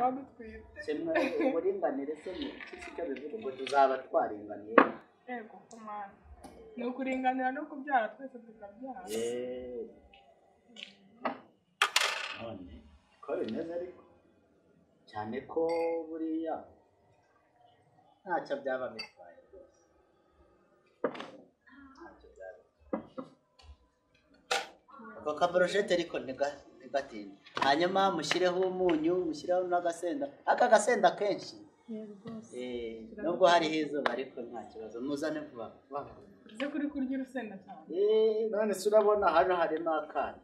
Tuba dutwite. Kimwe uburinganire se ni iki cyo bivuga ngo tuzaba twaringaniye? Yego kumana. Ni ukuringanira no kubyara twese tukabyara. None ko bimeze ariko cyane ko buriya ntacyo byaba bitwaye rwose. Ntacyo byaba. Ako kaburushete ariko ntigatinde. Hanyuma mushyireho umunyu, mushyireho n'agasenda. Aka gasenda kenshi. Nubwo hariho izuba ariko nta kibazo. Muzane vuba. Uze kuri kurya urusenda cyane. None se urabona hano harimo akana.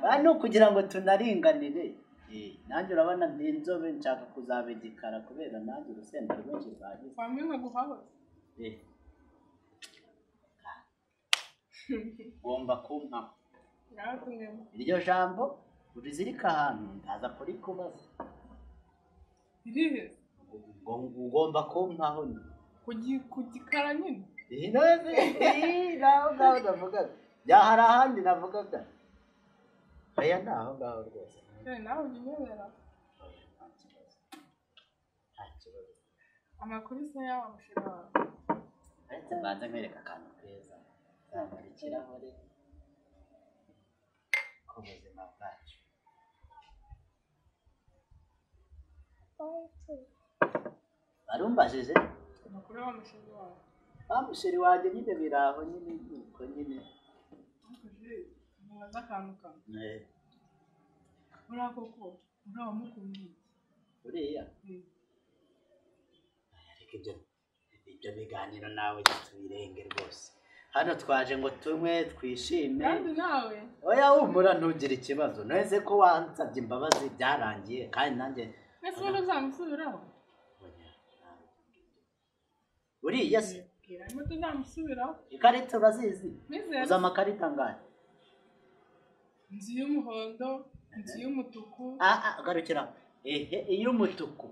Hano kugira ngo tunaringanire. Nanjye urabona ndi inzobe nshaka kuzaba igikara kubera nanjye urusenda rwinshi rwagize. Wamwe nkaguhaho. Ugomba kumpa. Iryo jambo urizirika ahantu ndaza kurikubaza. Irihe? Ugomba kumpaho ni. Ku gikara nyine? Naho ngaho navugaga. Hari ahandi navugaga. Oya ni aho ngaho rwose. Nawe ujya unyobera. Nta kibazo. Nta kibazo. Amakuru se yawe musheri wawe. Ariko mbanze nkwereka akantu keza. Zamura ikirahure k'ubuzima bwacu. Barumbajije? Amakuru wa musheri wawe. Wa musheri wanjye nyine biraho nyine nuko nyine. Mubaza akantu kamwe. Uriya koko uriya wamukundiye. Uriya? Ariko ibyo biganiro nawe tubirenge rwose. Hano twaje ngo tunywe twishime. Kandi nawe? Oya humura ntugire ikibazo. Neze ko wansabye imbabazi byarangiye kandi nanjye. Ese ubundi uzamusubiraho? Uriya se? Bwira tuzamusubiraho. Ikarita urazizi? Uzi amakarita angahe? Inzu y'umuhondo, inzu y'umutuku. Garukira. Ehe, iy'umutuku.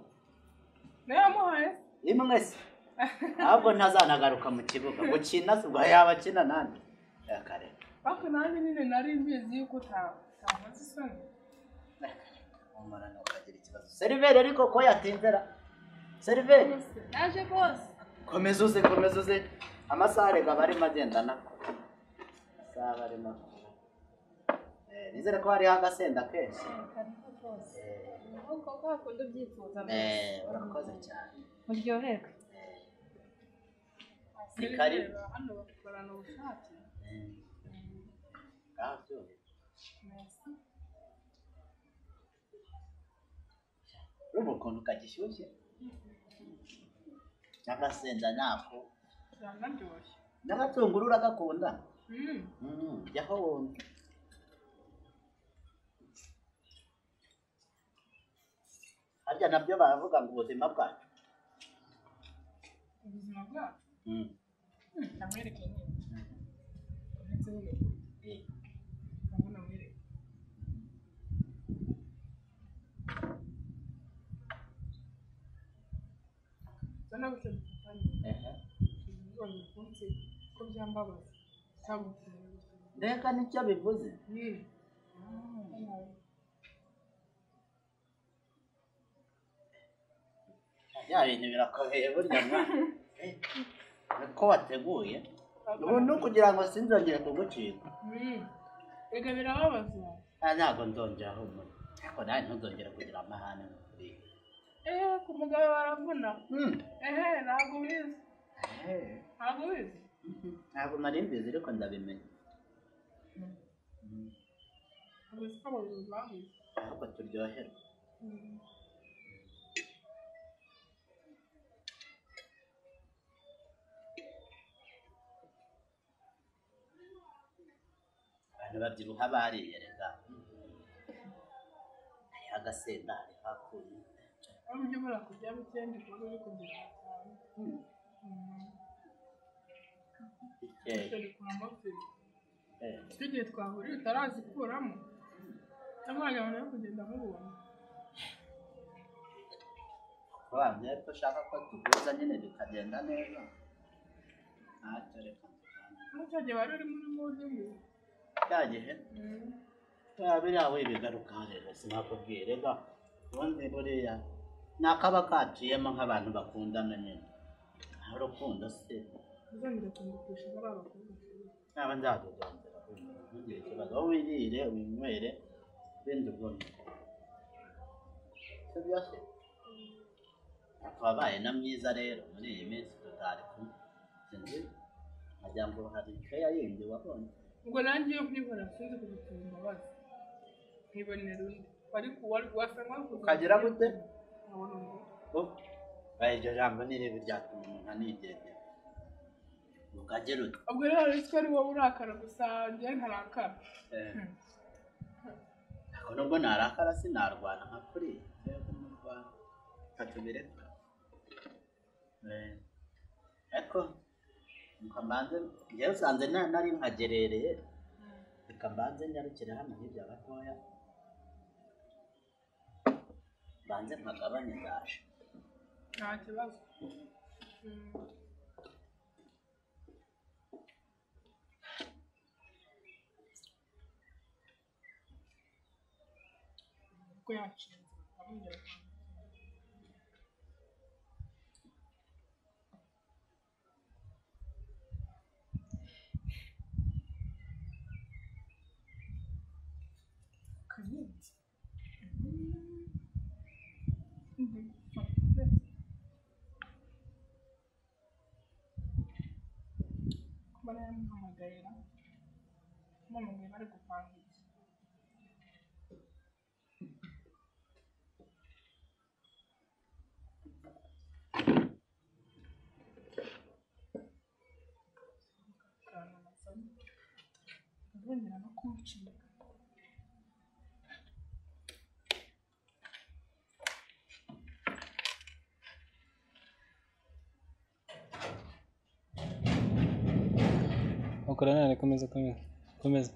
Nayo yamuhaye? Imwe se. Ahubwo ntazanagaruka mu kibuga. Gukina se ubwo yaba akina nande? Kare. Ariko nanjye nyine nari mbizi yuko utamaze isoni. Umara ntukagira ikibazo. Seriveri ariko ko yatinzera. Seriveri. Naje bose. Komeza uze, komeza uze. Amasaha rega barimo agenda nako. Amasaha barimo. Nizere ko hariho agasenda kenshi. Kariho rwose. Nkuko kwakunda ubyifuza rwose. Urakoze cyane. Muryoherwe. Ni karibu. Hano bakorana ubushake. Urumva ukuntu kagishyushye? N'agasenda nako. Kiranaryoshye. N'agatunguru uragakunda? Jyaho wumve. Harya nabyo baravuga ngo ubuzima bwacu. Ubuzima bwacu? Ndamwereke nyine. Uretse nyine. Ndabona mwereke. Zana gutya dufatanye. Ntuzongere kunsiga kuko byambabaza. Cyangwa Mbega nicyo bivuze? Bya bintu birakomeye burya mwana. Niko wateguye. Ubu ni ukugira ngo sinzongere kugucika. Reka birababaza. Ntabwo nzongera humura. Ariko nawe ntuzongere kugira amahane mu kuriya. Ku mugabo baravuna. Ntabwo ubizi. Ntabwo ubizi? Ntabwo nari mbizi ariko ndabimenya. Ntabwo uzi ko abayobozi babizi. Ahubwo turyoherwa. Abantu babyibuha bariye rega. Hariho agasenda, hariho akunyu. Aho ujya ubura kurya bike ndi kubona uri kubyibuha cyane. Ukuramo feri. Icyo gihe twahuriye utarazikuramo. Cyangwa wagira ngo kugenda nkubonye. Wabye ko ushaka ko tuguza nyine bikagenda neza. Ntacyo reka tuganire. Icyo gihe wari uri muri muzi mbi. Cya gihe? Biriya wibigaruka rero sinakubwira rega ubundi buriya ni akaba kaciyemo nk'abantu bakundana nyine urukundo se Uzongera kungurisha bariya bakobwa. Naba nzakugambira ntugire ikibazo wowe wirire winywere bindi ubwonko sibyo se wabaye na mwiza rero muri iyi minsi tutari kumwe sinzi nkagira ngo hari keya yindi wabonye. Ubwo nanjye iyo nkibona sinzi kugutera imbabazi nkibonera undi ariko wasanga ukagira gute nkabona undi. Iryo jambo ni ribi ryatuma umuntu anigendera ukagira ute. Ubwo rero uretse ko ari wowe urakara gusa njyewe nkarakara. Ariko nubwo narakara sinarwana nka kuriya katubireka. Ariko mbanze njyewe usanze nari nkagerereye reka mbanze nyarukire hano hirya gatoya mbanze mpagabanye ndaje. Nta kibazo. Ubwo yacinze amubwira Kanyenzi. Kuba yamuhamagayera muhamagaye bari gupanga iki. Ndongera no kumucika. Okora nane komeza komeza komeza.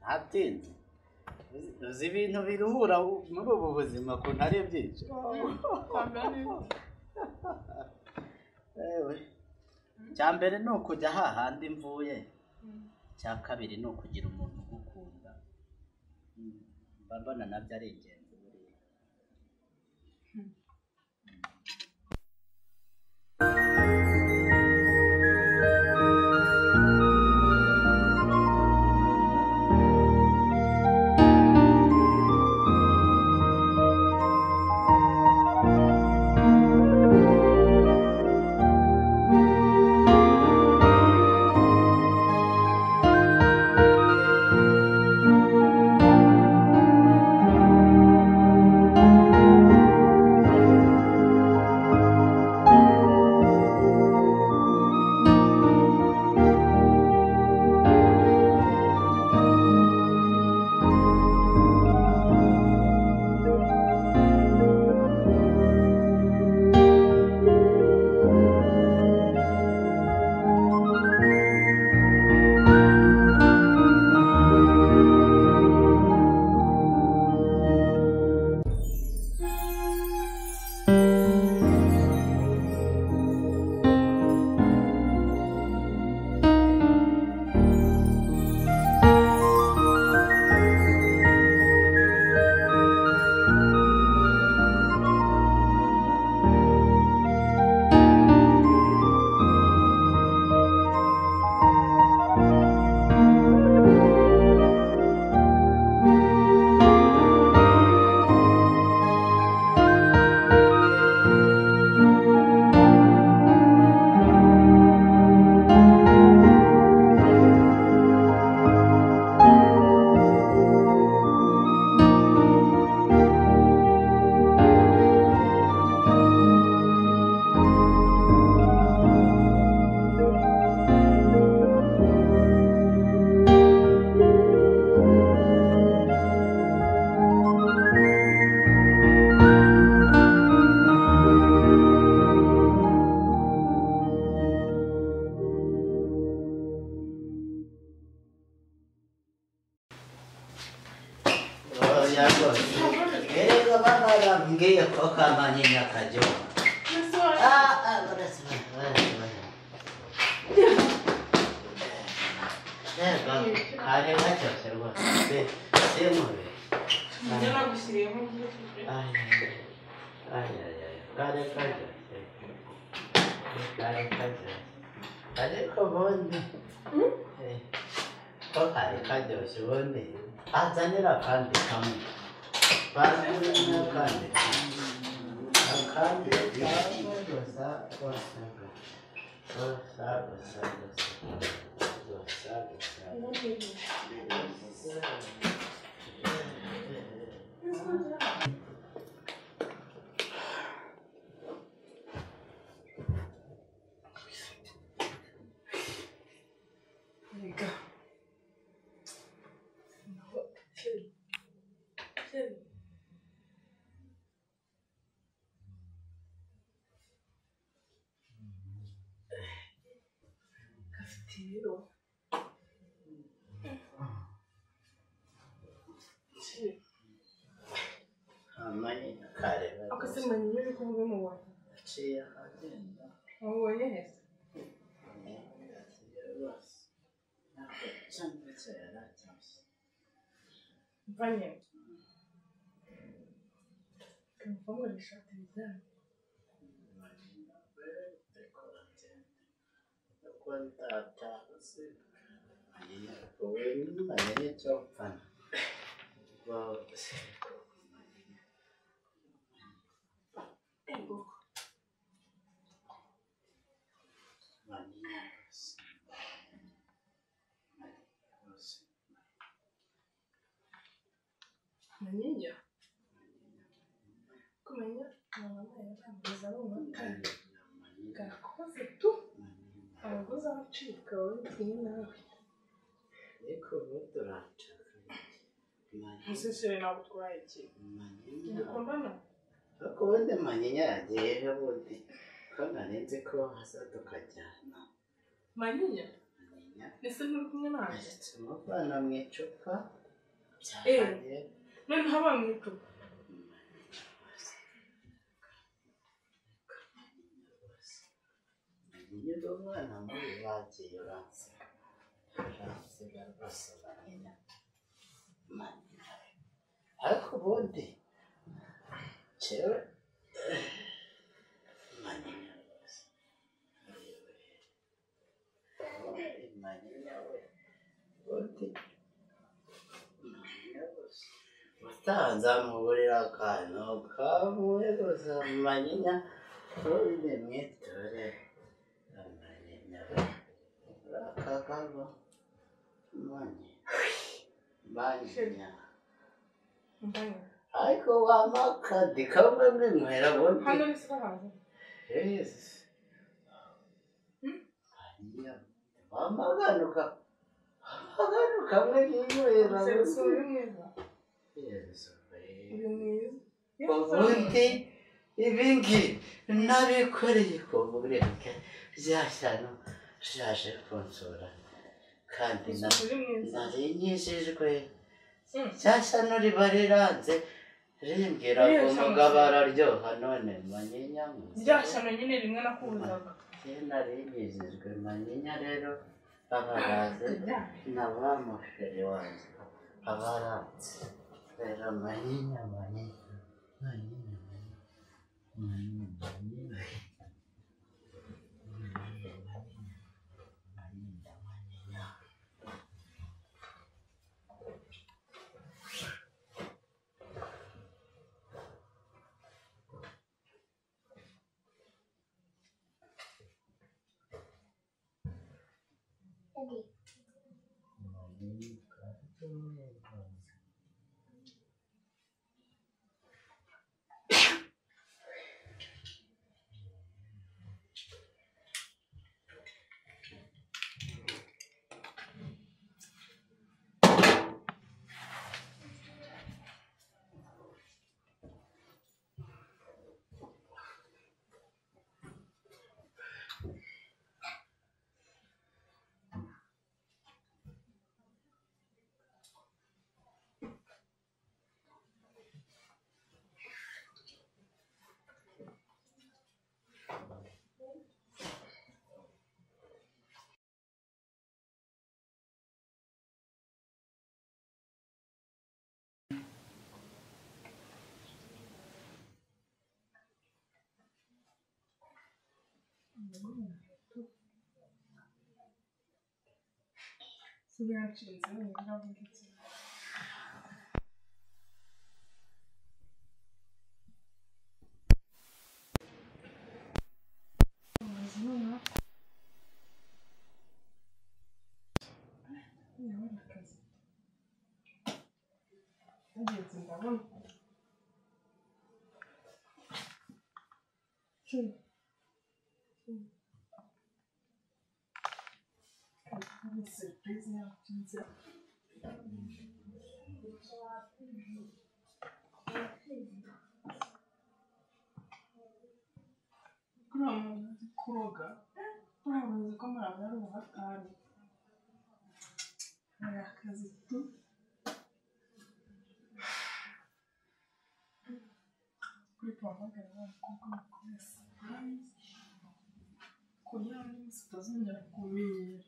Ntatinze uzi ibintu biruhura muri ubu buzima ukuntu ari byinshi. Icya mbere ni ukujya hahandi mvuye, icya kabiri ni ukugira umuntu ugukunda, mba mbona nabyo ari ingenzi buriya. Oya rwose. Erega barambwiye ko kamanyinya karyoha. Barasa. Yego, kari karyoshye rwose. Simube. Njye nagushyiriyemo. Ay, kari karyoshye. Kari karyoshye. Ariko ubundi ko kari karyoshye ubundi azanira akandi kamwe. Bazanira akandi kamwe. Akandi kamwe gusa gusa gusa gusa gusa gusa gusa. Manyinya kumenya mama yarambuza n'umutari gakoze tu abagozi abacika wowe tinye nawe ariko buduracaka musesere ntabwo utwaye iki dukundana ariko ubundi manyinya yagiye he bundi ko nari nzi ko haza tukajyana manyinya ese nturi kumwe nawe tumuvana mu icupa byarangiye noneho aba mu icupa Manyinya umwana mubi bagiye uransiga uransiga rwose manyinya manyinya ariko ubundi jewe manyinya rwose manyinya we ubundi manyinya rwose utanzamugurira akantu kamwe gusa manyinya ubundi mwitore manyinya we urakakava manyinya ariko wamakadi kamwe mwinywera bundi hano ni sahaza manyinya wamaganuka wamaganuka mwe ninywera ubundi ibingi nabikoreye ku bureke rya shyano ryaje kunsura kandi nari nkijijwe rya shyano riba riranze rimbwira ngo umugabo araryoha none manyinya rya shyano nyine rimwe nakubuzaga nari nkijijwe manyinya rero abaraze na wa musheri wanjye abaranze rero manyinya manyinya manyinya manyinya manyinya manyinya manyinya Kuroga urabuze ko muraba ari ubuhatari hari akazi tu kuri tuhamagara abakobwa bakora surprise kugira ngo umunsi utazongera kumenyera.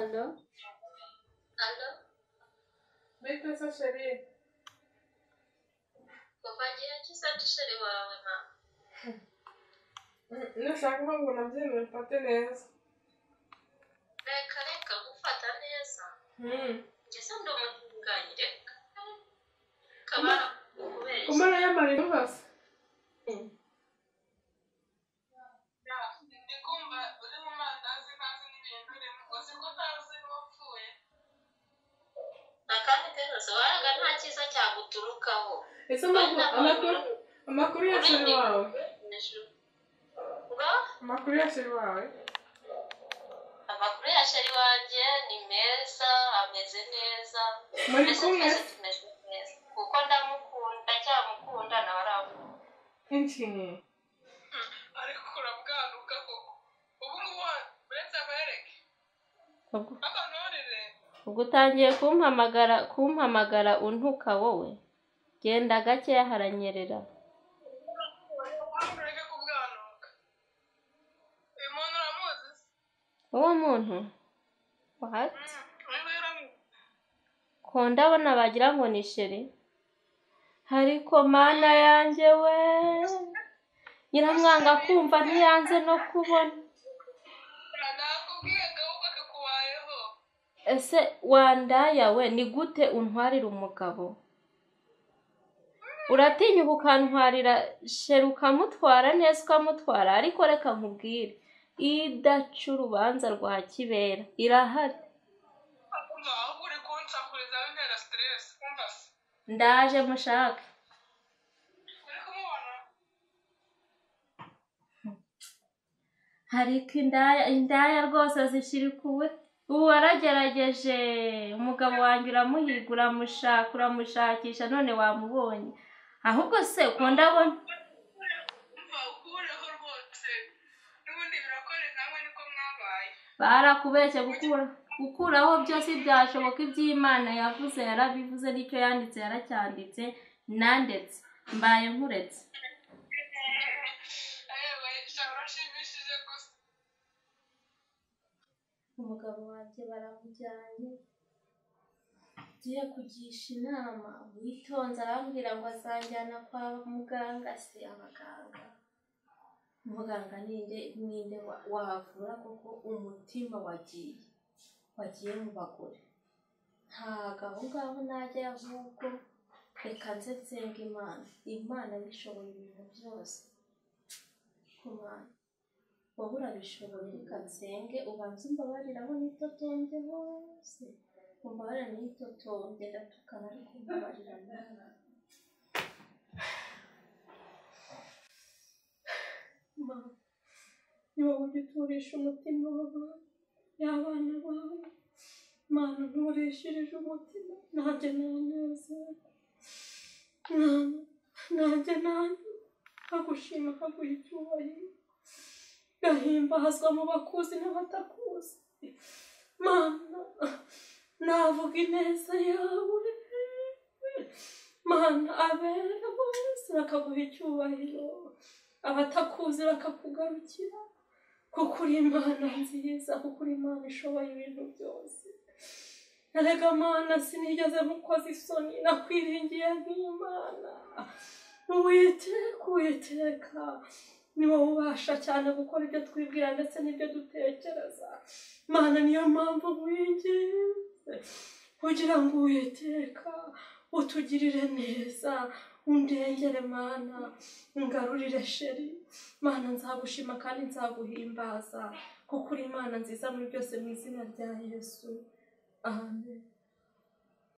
Allo? Allo? Bite se chérie? Kuva gihe ki se chérie wawe ma? Nushaka ngo nabyemere mfate neza. Reka reka gufata neza. Njye se ndi umutinganyi reka. Kabara kubeshya. Kumara y'amarira basi. Ndi kumva uri mu mandazi ntazi n'ibintu urimo uzi ko utazi n'uwapfuye. Akandi kose waraga nta cyiza cyaguturukaho. Ese amakuru ya chérie wawe? Ngo? Amakuru ya chérie wawe? Amakuru ya chérie wanjye ni meza, ameze neza. Muri kumwe? Tumeze neza. Kuko ndamukunda cyamukunda nawe arankunda. Inchi. Ariko urabwanuka koko. Ubu ngubu uretse abereke. Ubwo utangiye kumpamagara untuka wowe. Genda gakeya haranyerera. Uwo muntu? What? Ko ndabona bagira ngo ni chérie. Ariko mana yanjye we. Nyiramwanga kumva ntiyanze no kubona. Ese wandaya we ni gute untwarira umugabo? Uratinya ukantwarira chérie ukamutwara neza ukamutwara, ariko reka nkubwire idaca urubanza rwa kibera irahari. Ndaje mushaka. Ariko indaya rwose zishirikuwe. Ubu waragerageje umugabo wanjye uramuhiga uramushaka uramushakisha none wamubonye. Ahubwo se uko ndabona barakubeshye gukuraho byose byashoboka. Iby'Imana yavuze yarabivuze, n'icyo yanditse yaracyanditse, nandetse mbaye nkuretse. Umugabo wanjye baramujyanye ngiye kugisha inama witonze arambwira ngo azanjyana kwa muganga. Se abaganga muganga ninde wavura koko umutima wagiye mu bagore? Ntago aho ngaho najya ahubwo reka nze nsenga Imana. Imana bishoboye ibintu byose. Kumana wowe urabishoboye, reka nsenge ubanze umbabarire aho nitotombye hose, umbabarire nitotombye ndatukana ariko umbabarira nawe. Mama, ni wowe ujya uturisha umutima y'abana bawe. Mana nturishirije umutima nanjye nanezerwa, nanjye nkagushima nkaguha icyubahiro, gahimbazwa mu bakuzi n'abatakuzi. Mana navuga ineza yawe. Mana, abera bose bakaguha icyubahiro, abatakuzi bakakugarukira, kuko uri Imana nziza, kuko uri Imana ishoboye ibintu byose. Erega Mana, sinigeze nkukoza isoni, nakwiringiye nk'Imana. Uwiteka, Uwiteka, ni wowe ubasha cyane gukora ibyo twibwira ndetse n'ibyo dutekereza. Mana, niyo mpamvu nkwinginze kugira ngo Uwiteka utugirire neza, undengere Mana, ngarurire sheri. Mana, nzagushima kandi nzaguhimbaza, kuko uri Imana nziza muri byose, mu izina rya Yesu, amen.